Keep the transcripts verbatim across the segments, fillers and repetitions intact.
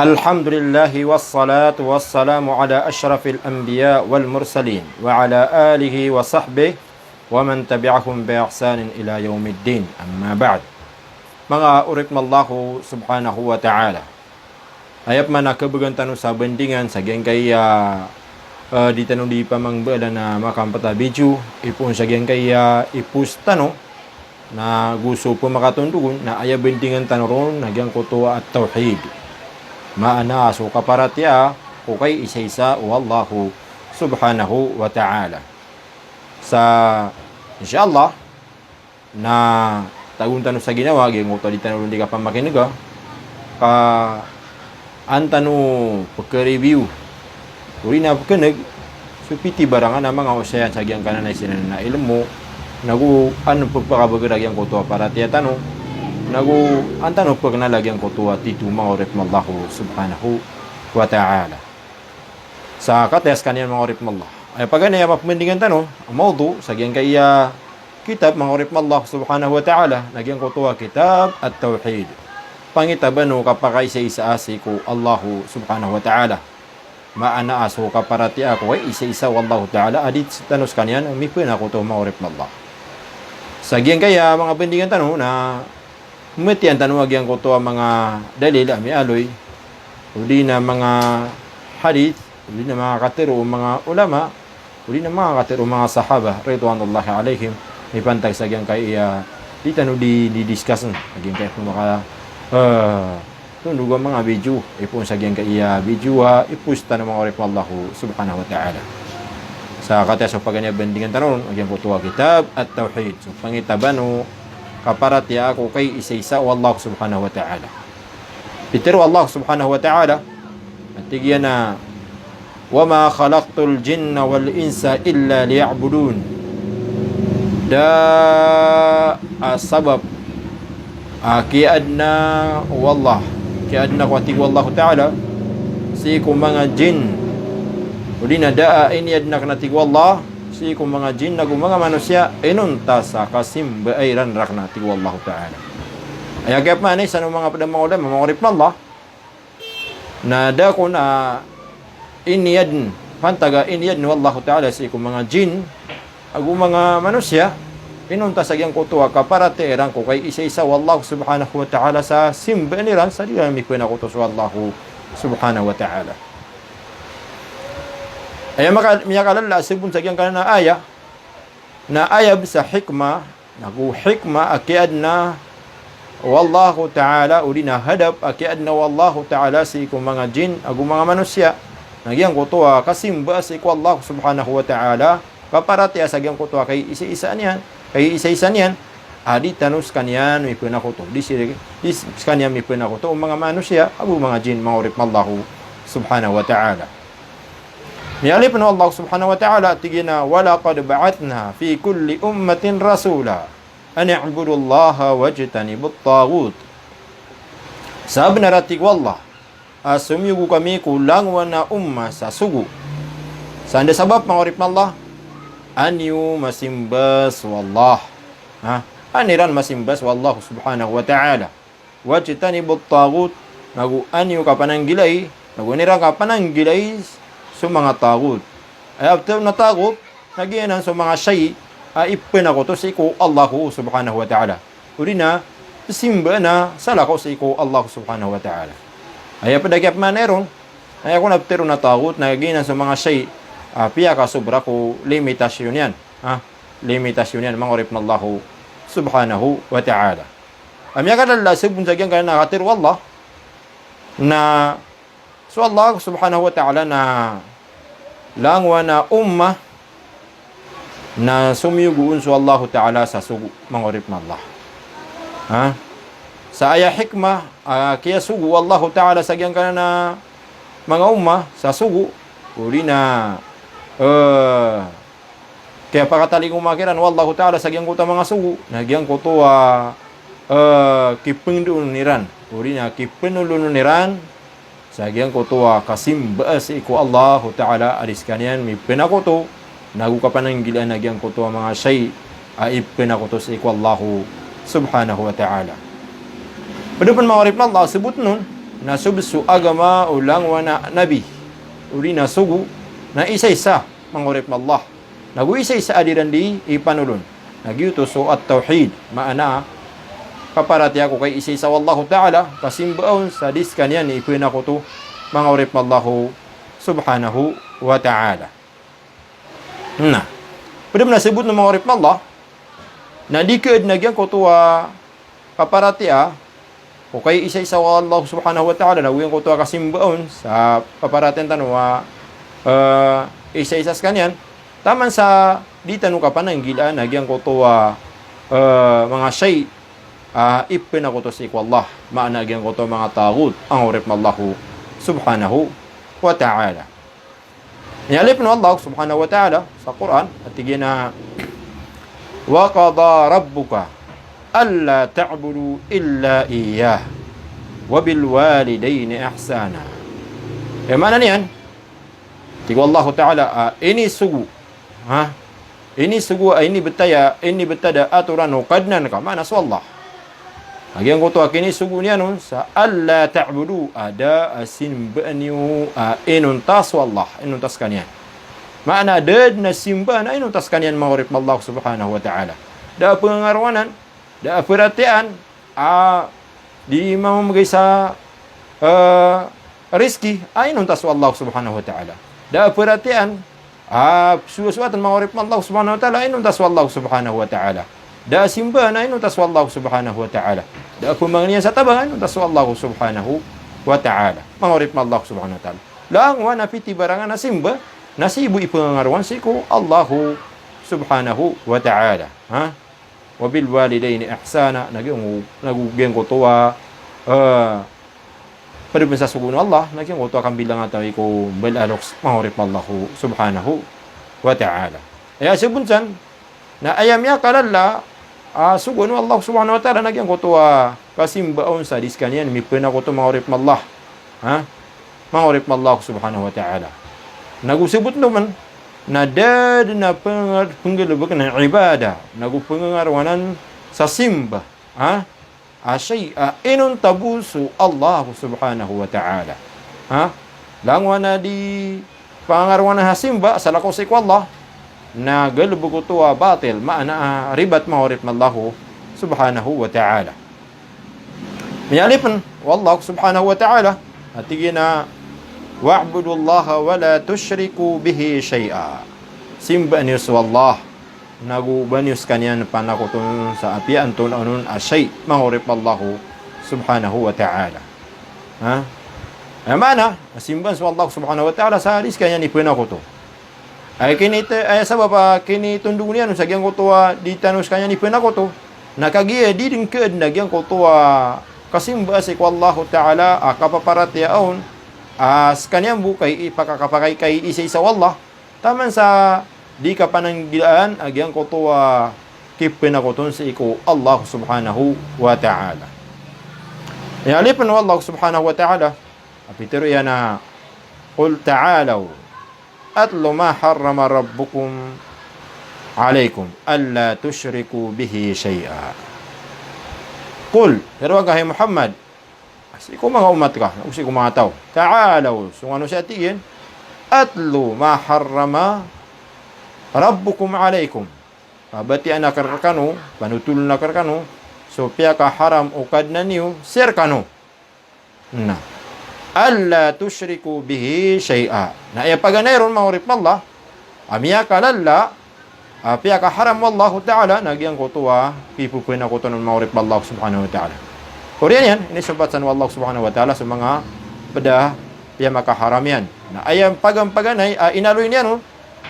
Alhamdulillah, wassalatu wassalamu ala ashrafil anbiya wal mursalin, wa ala alihi wa sahbihi wa man tabi'ahum bi ihsanin ila yawmiddin. Amma ba'd. Manga oripn o Allah subhanahu wa ta'ala. Aya pman a kabegan tano sa bandingan sa giyangkaya, eh, di tano di pamangbalan a makampt a video, ipoon sa giyangkaya i-post tano, na go so pmakatondogon, na aya bandingan tano ron, na giyangkoto a at-tawhid. Maana so kaparatiyaya ko kaisaisa o Allah subhanahu wa ta'ala. Sa, insha Allah, na tagon tano sa ginawa, giyangkoto a di tano ron di kapamakinega, ka an tano pkha-review, odi na pkhaneg, so pitibarangan a manga osayan sa giyangkanan a isinan a ilmo, nago an pphakabager a giyangkoto a paratiyaya tano, nago an tano pkhanal a giyangkoto a titho, manga oripn o Allah subhanahu wa ta'ala. Sa kataya skaniyan, manga oripn o Allah. Aya paganay a mapmbandingan tano a mawdu' sa giyangkaya kitab, manga oripn o Allah subhanahu wa ta'ala, na giyangkoto a kitab at-tawhid. Pangitaban o kapakaisaisa sii ko Allah subhanahu wa ta'ala. Maana a so kaparatiyaya ko kaisaisa o Allah ta'ala a di tano skaniyan mipnakoto, manga oripn o Allah. Sa giyangkaya manga bandingan tano na matiyan tano a giyangkoto a manga dalil a miyaaloy, odi na manga hadith, odi na manga katharo o manga ulama, odi na manga katharo o manga sahaba, ridwanullahi alaihim, mipantag sa giyangkaya di tano di, di-discuss, sa giyangkaya pmaka, eh, tondog a manga video, ipoon sa giyangkaya video a i-post tano, manga oripn o Allah subhanahu wa ta'ala. Sa kataya so paganay a bandingan tano ron, a giyangkoto a kitab at-tawhid. So pangitaban o kaparatiyaya ko kaisaisa o Allah subhanahu wa ta'ala. Pitharo o Allah subhanahu wa ta'ala, a tig iyan a, "Wa ma khalaqtul jinna wal insa illa liya'budun." Da a sabap a kiyaadna o Allah, kiyaadna ko, a tig o Allah ta'ala, sii ko manga jinn, odi na da a iniyadn akn, a tig o Allah, sii ko manga jinn ago manga manosiya, inonta sa kasimba iran rakn, a tig o Allah ta'ala. Aya kiyapmaanay san o manga pd a manga ulama, manga oripn o Allah, na da kon a iniyadn, pantag a iniyadn o Allah ta'ala sii ko manga jinn ago manga manosiya, inonta sa giyangkoto a kaparatiyaya iran ko kaisaisa o Allah subhanahu wa ta'ala sa simbaan iran, sa di iran mipnakoto so Allah subhanahu wa ta'ala. Aya maka-, miyakalala a sabot sa giyangkanan a aya, na aya bs a hikmah, nago hikmah a kiyaadna o Allahu ta'ala, odi na hadap a kiyaadna o Allahu ta'ala sii ko manga jinn ago manga manosiya, na giyangkoto a kasimba sii ko Allah subhanahu wa ta'ala, kaparatiyaya sa giyangkoto a kaisaisa niyan, kaisaisa niyan, a di tano skaniyan mipnakoto, di si-, di skaniyan mipnakoto o manga manosiya ago manga jinn, manga oripn o Allah subhanahu wa ta'ala. Miyaaloy pn o Allah subhanahu wa ta'ala, tig iyan a, "Wa laqad ba'athna fi kulli ummatin rasula an i'budullaha wajtanibut taghut." Sabnar, a tig o Allah, a somiyogo kami ko langowan a ummah sa sogo. Sa anda sabap, manga oripn o Allah, a niyo masimba so Allah. Ha? A niyo iran masimba so Allah subhanahu wa ta'ala. Wajtanibut taghut, nago a niyo kapananggilai, nago a niyo iran kapananggilai so manga taghut. Aya ptharoon a taghut, na giyanan so manga shay a ipnakoto sii ko Allah subhanahu wa ta'ala, odi na psimbaan a salakaw sii ko Allah subhanahu wa ta'ala. Aya pd a kiyapmaanay ron, aya kon a ptharoon a taghut, na giyanan so manga shay a piyakasobra ko limitasyon iyan. Ha? Limitasyon iyan, manga oripn o Allah subhanahu wa ta'ala. A miyakalala a sabot sa giyangkanan a katharo o Allah, na so Allah subhanahu wa ta'ala na langowan a ummah na somiyogo on so Allah ta'ala sa sogo, manga oripn o Allah. Ha? Sa aya hikmah a kiyasogo o Allah ta'ala sa giyangkanan a manga ummah sa sogo, odi na, eh, kiyapakatalingoma kiran o Allah ta'ala sa giyangkoto a manga sogo, na giyangkoto a, eh, kipngdoon iran, odi na kipnolon iran sa giyangkoto a kasimba sii ko Allah ta'ala a di skaniyan mipnakoto, nago kapananggilaan a giyangkoto a manga shay a ipnakoto sii ko Allah subhanahu wa ta'ala. Pd pn, manga oripn o Allah, sabotn on na sob so agama o langowan a nabi, odi na sogo, na isaisa, manga oripn o Allah. Nago isaisa a di ran di ipanolon. Na giyoto so at-tawhid, maana, kaparatiyaya ko kay isaisa o Allahu Ta'ala, kasimbaa on sa di skaniyan ipnakoto, manga oripn o Allahu Subhanahu wa Ta'ala. Na, pd pn a sabot o manga oripn o Allah, na di ka adn a giyangkoto a kaparatiyaya ko kay isaisa o Allah Subhanahu wa Ta'ala, na giyangkoto a kasimbaa on sa paparatiyayaan tano a, eh, isaisa skaniyan, taman sa di tano kapananggilaan a giyangkoto a, eh, manga shay a ipnakoto sii ko Allah, maana giyangkoto manga taghut, manga oripn o Allah Subhanahu wa Ta'ala. Miyalip o Allah Subhanahu wa Ta'ala sa Qur'an, a tig iyan a, "Wa qada rabbuka alla ta'budu illa iyyah, wa bil walidayni ihsana." Aya maana niyan, tig o Allah Ta'ala, a, inisogo, ha? Inisogo, a, inibtad a, inibtad a atoran o Kadnan ka, maana so Allah. A giyangkoto a kinisogo niyan on sa alla ta'budu, a da a simbaa niyo a inonta so Allah, inonta skaniyan. Maana da dn a simbaa a inonta skaniyan, manga oripn o Allah Subhanahu wa Ta'ala. Da a pngangarowanan, da a paratiyayaan a di mamamgay sa, eh, rizki a inonta so Allah Subhanahu wa Ta'ala. Da a paratiyayaan a psoasoatn, manga oripn o Allah Subhanahu wa Ta'ala, a inonta so Allah Subhanahu wa Ta'ala. Da a simbaa a inonta so Allah Subhanahu wa Ta'ala. Da a pmangniyan sa tabang a inonta so Allah Subhanahu wa Ta'ala, manga oripn o Allah Subhanahu wa Ta'ala. Langowan a pitibarangan a simba, na sii bo ipngangarowan sii ko Allah Subhanahu wa Ta'ala. Ha? "Wa bil walidayni ihsana," na giyo, na go giyangkoto a, eh, pd pn sa sogoon o Allah, na giyangkoto a kambilangatawi ko mbala a loks, manga oripn o Allah Subhanahu wa Ta'ala. Aya sabot san, na aya miyakalala a sogoon o Allah Subhanahu wa Ta'ala, na giyangkoto a kasimbaa on sa di skaniyan mipnakoto, manga oripn o Allah. Ha? Manga oripn o Allah Subhanahu wa Ta'ala. Na go sabot oto man, na da dn a png-, pnggalbkn a ibadah, na go pngangarowanan sa simba, ha? A shay a inonta bo so Allah Subhanahu wa Ta'ala. Ha? Langowan a di pangangarowanan sa simba, salakaw sii ko Allah, na galbk oto a batil, maana a ribat, manga oripn o Allah Subhanahu wa Ta'ala. Miyalip o Allah Subhanahu wa Ta'ala, a tig iyan a, "Wa'budullaha wa la tushriku bihi shay'a." Simbaa niyo so Allah, na go ba niyo skaniyan panakoton sa apiya antonaa on a shay, manga oripn o Allah Subhanahu wa Ta'ala. Ha? Aya maana a simbaa so Allah Subhanahu wa Ta'ala sa di skaniyan ipnakoto. Aya kinit-, aya sabap a kinitondog niyan on sa giyangkoto a di tano skaniyan ipnakoto, na kagiya di dn ka adn a giyangkoto a kasimbaa sii ko Allahu Ta'ala a kapaparatiyaya on a skaniyan bo kay ipakakapakay kay isaisa o Allah, taman sa di kapananggilaan a giyangkoto a kipnakoton sii ko Allah Subhanahu wa Ta'ala. Aya lipn o Allah Subhanahu wa Ta'ala a pitharo iyan a, "Qul ta'alaw atlu ma harrama rabbukum alaykum alla tushriku bihi shay'a." Qul, tharoa ka hay Muhammad, sii ko manga omat ka, sii ko manga taw. Ta'alaw, song ano siya tig iyan, atlu ma harrama rabbukum alaykum. Pabatiya akn rkano, panotoln akn rkano so piyakaharam o Kadnan iyo sii rkano. Na, alla tushriku bihi shay'a. Na aya paganay ron, manga oripn o Allah, a miyakalala a piyakaharam o Allahu Ta'ala na giyangkoto a kipphanakoton, manga oripn o Allah Subhanahu wa Ta'ala. Oriyan iyan, inisompat san o Allah Subhanahu wa Ta'ala so manga pd a piyamakaharam iyan. Na aya paganpaganay a inaloy niyan on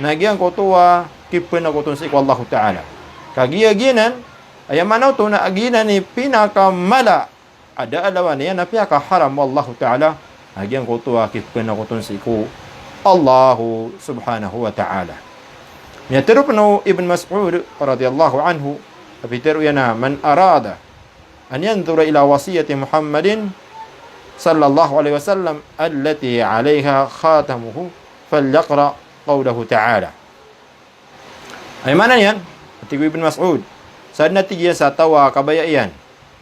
na giyangkoto a kipphanakoton sii ko Allahu Ta'ala. Kagiya giyanan, aya maana oto na giyanan i pinakamala a da a lawan iyan a piyakaharam o Allahu Ta'ala a giyangkoto a kipphanakoton sii ko Allahu Subhanahu wa Ta'ala. Miyatharo pn o Ibn Mas'ud radiyallahu anhu a pitharo iyan a, "Man arada an yanzura ila wasiyati Muhammadin sallallahu alayhi wasallam allati alayha khatamuhu falyaqra qawlahu ta'ala." Aya maana niyan, tig o Ibn Mas'ud, sa adn a tig iyan sa taw a kabaya iyan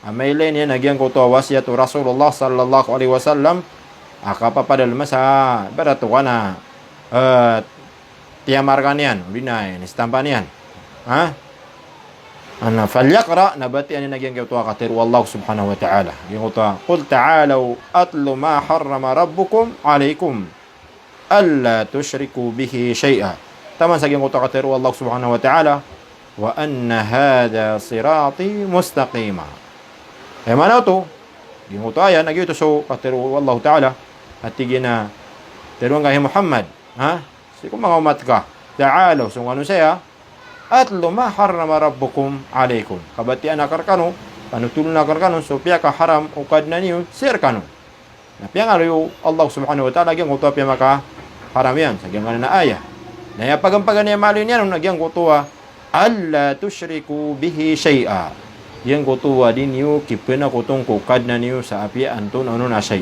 A mailay niyan a giyangkoto a wasiyat o Rasulullah sallallahu alaihi wasallam a kapapadalm sa ibarat o kana, eh, tiyamar ka niyan, odi na, eh, inistampa niyan. Ha? Ana, falyaqra, na batiyaan iyan a giyangkoto a katharo o Allah subhanahu wa ta'ala. Giyangkoto a, "Qul ta'alaw atlu ma harrama rabbukum alaykum." Alla tushriku bihi shay'a. Taman sa giyangkoto a katharo o Allah subhanahu wa ta'ala, "Wa anna hadha sirati mustaqima." Aya maana oto, giyangkoto a aya, na giyoto so katharo o Allah ta'ala, a tig iyan a, tharoa ngka hay Muhammad, ha? Sii ko manga omat ka, ta'alaw, so ngka no saya, "Atlu ma harrama rabbukum alaykum." Kabatiyaan akn rkano, panothol akn rkano so piyakaharam o Kadnan iyo sii rkano. Na piyangaloy o Allah subhanahu wa ta'ala giyangkoto a piyamakaharam iyan sa giyangkanan a aya. Na aya paganay a maaloy niyan on na giyangkoto a, "Alla tushriku bihi shay'a." Giyangkoto a di niyo kipnakoton ko Kadnan iyo sa apiya antonaa onon a shay.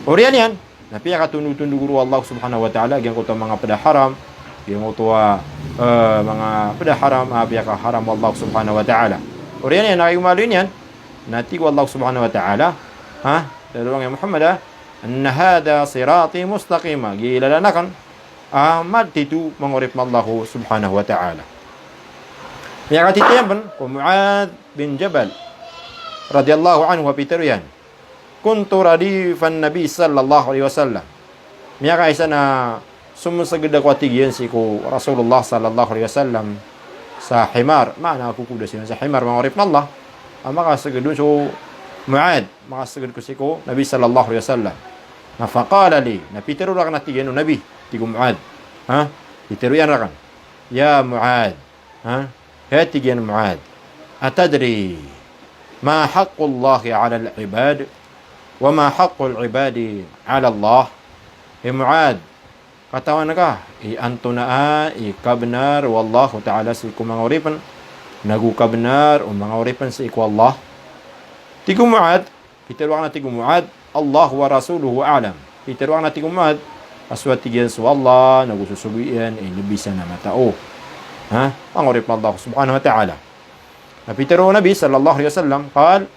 Oriyan iyan, na piyakatondogtondog o Allah subhanahu wa ta'ala giyangkoto a manga pd a haram, giyangkoto a, eh, manga pd a haram a piyakaharam o Allah subhanahu wa ta'ala. Oriyan iyan, na aya maaloy niyan, na tig o Allah subhanahu wa ta'ala, ha? Tharoa ngka hay Muhammad a, "Anna hadha sirati mustaqima." Giya lalan akn a matito, manga oripn o Allah subhanahu wa ta'ala. Miyakatitho iyan pn ko Muadh bin Jabal radiyallahu anhu a pitharo iyan, "Kuntu radifan Nabi sallallahu alaihi wasallam." Miyakaisa na somsgd ako, a tig iyan, sii ko Rasulullah sallallahu alaihi wasallam sa himar. Maana a kokoda siran sa himar, manga oripn o Allah. A makasgd on so Muadh, makasgd ko sii ko Nabi sallallahu alaihi wasallam. Na faqala li, na pitharo rakn, a tig iyan, o Nabi, tig o Muadh. Ha? Pitharo iyan rakn, "Ya Muadh." Ha? Hay, tig iyan, Muadh, "Atadri ma haqqullahi alal ibad, wa ma haqqul ibadi ala Allah?" Hay Muadh, katawan ka i antonaa i kabnar o Allahu ta'ala sii ko manga oripn, nago kabnar o manga oripn sii ko Allah? Tig o Muadh, pitharo akn, a tig o Muadh, "Allahu wa rasuluhu a'lam." Pitharo akn, a tig o Muadh, a so, a tig iyan, so Allah nago so sogo iyan i lbi san a matao. Ha? Manga oripn o Allah subhanahu wa ta'ala. Na pitharo o Nabi sallallahu alaihi wasallam, qal,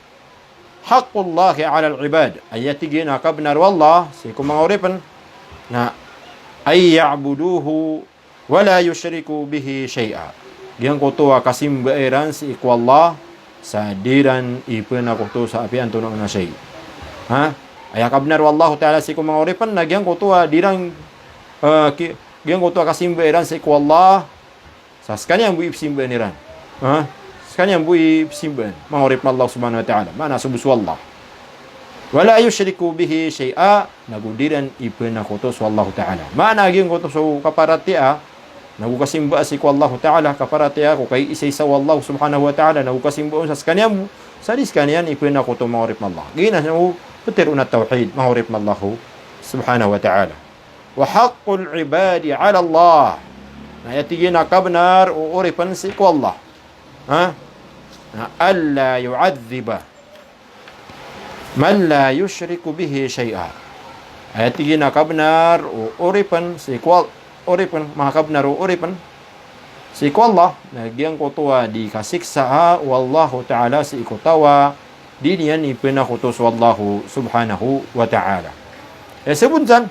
"Haqqullahi alal ibad." Aya, tig iyan, a kabnar o Allah sii ko manga oripn na, "Ay ya'buduhu wa la yushriku bihi shay'a." Giyangkoto a kasimba iran sii ko Allah sa di iran ipnakoto sa apiya antonaa onon a shay. Ha? Aya kabnar o Allahu ta'ala sii ko manga oripn na giyangkoto a di iran, eh, ki-, giyangkoto a kasimba iran sii ko Allah sa skaniyan bo i psimbaan iran. Ha? Skaniyan bo i psimbaan, manga oripn o Allah subhanahu wa ta'ala. Maana so bo so Allah. "Wa la yushriku bihi shay'a," nago di iran ipnakoto so Allahu ta'ala. Maana giyangkoto so kaparatiyaya, nago kasimba sii ko Allahu ta'ala, kaparatiyaya ko kaiisaisa o Allah subhanahu wa ta'ala, nago kasimba on sa skaniyan bo, sa di skaniyan ipnakoto, manga oripn o Allah. Giyanan so pitharo on a tawhid, manga oripn o Allah subhanahu wa ta'ala. "Wa haqqul ibadi ala Allah." Na aya, tig iyan, a kabnar o oripn sii ko Allah, ha? Na, "Alla yu'adhdhiba man la yushriku bihi shay'a." Aya, tig iyan, a kabnar o oripn sii ko Al-, oripn, manga kabnar o oripn sii ko Allah, na giyangkoto a di kasiksaa o Allahu ta'ala sii ko taw a di niyan ipnakoto so Allahu subhanahu wa ta'ala. Eh, sabot san,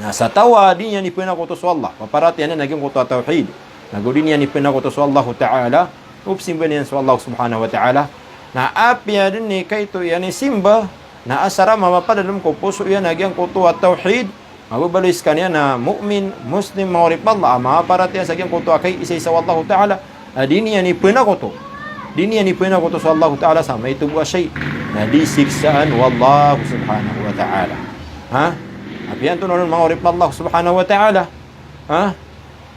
na sa taw a di niyan ipnakoto so Allah, paparatiyayaan iyan a giyangkoto a tawhid, nago di niyan ipnakoto so Allahu ta'ala, o psimbaan iyan so Allah subhanahu wa ta'ala, na apiya dn i kaito iyan i simba, na asar a mamapadalm ko poso iyan a giyangkoto a tawhid, mababaloy skaniyan a mu'min, muslim, manga oripn o Allah, a maparatiyaya sa giyangkoto a kaiisaisa o Allahu ta'ala, a di niyan ipnakoto. Di niyan ipnakoto so Allahu ta'ala sa maito bo a shay. Na di siksaan o Allah subhanahu wa ta'ala. Ha? Apiya antonaa onon, manga oripn o Allah subhanahu wa ta'ala. Ha?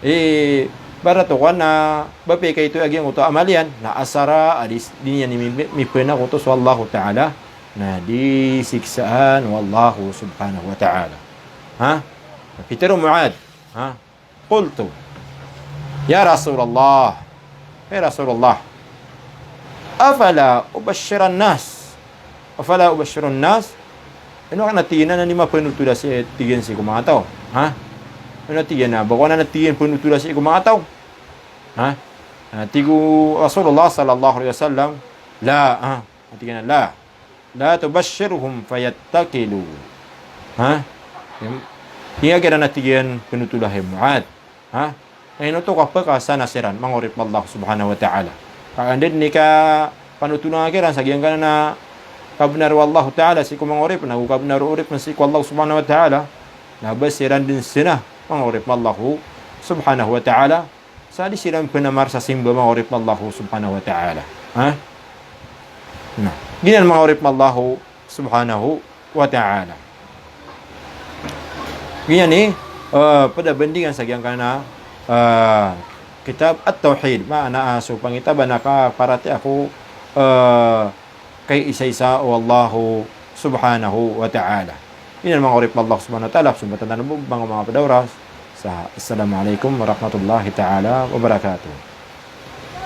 Eh, ibarat o kana, ba pikaito a giyangkoto a amal iyan, na asar a di, di niyan mi-, mipnakoto so Allahu ta'ala, na di siksaan o Allah subhanahu wa ta'ala. Ha? Pitharo o Muadh, ha? Qultu, "Ya Rasulallah, hay Rasulullah, afala ubashshiran nas? Afala ubashshiran nas?" Ino akn, a tig iyan, a di mapanothol a sii, tig iyan, sii ko manga taw? Ha? Ino, tig iyan, a ba ko anan, a tig iyan, panothol a sii ko manga taw? Ha? A tig o Rasulullah sallallahu alaihi wasallam, "La," ha? Tig iyan a la, la tubashshirhum fayattakilu. Ha? Tig iyan a kiran a tig iyan a pnothola hay Muadh. Ha? Na ino oto ka pkasana siran, manga oripn o Allah subhanahu wa ta'ala. Ka anda dn i kapanothol angka kiran sa giyangkanan a kabnar o Allah ta'ala sii ko manga oripn, ago kabnar o oripn sii ko Allah subhanahu wa ta'ala, na ba siran dn sna, manga oripn o Allah subhanahu wa ta'ala, sa di siran pn amar sa simba, manga oripn o Allah subhanahu wa ta'ala. Ha? Na, giyanan manga oripn o Allah subhanahu wa ta'ala. Giyanan i, eh, pd a bandingan sa giyangkanan a, eh, kitab At-Tawhid. Maana a so pangitaban a kaparatiyaya ko, eh, kaisaisa o Allah subhanahu wa ta'ala. Giyanan manga oripn o Allah subhanahu wa ta'ala, pzombatan tano bo manga, manga pd a oras. Sa, assalamu alaikum warahmatullahi ta'ala wabarakatuh.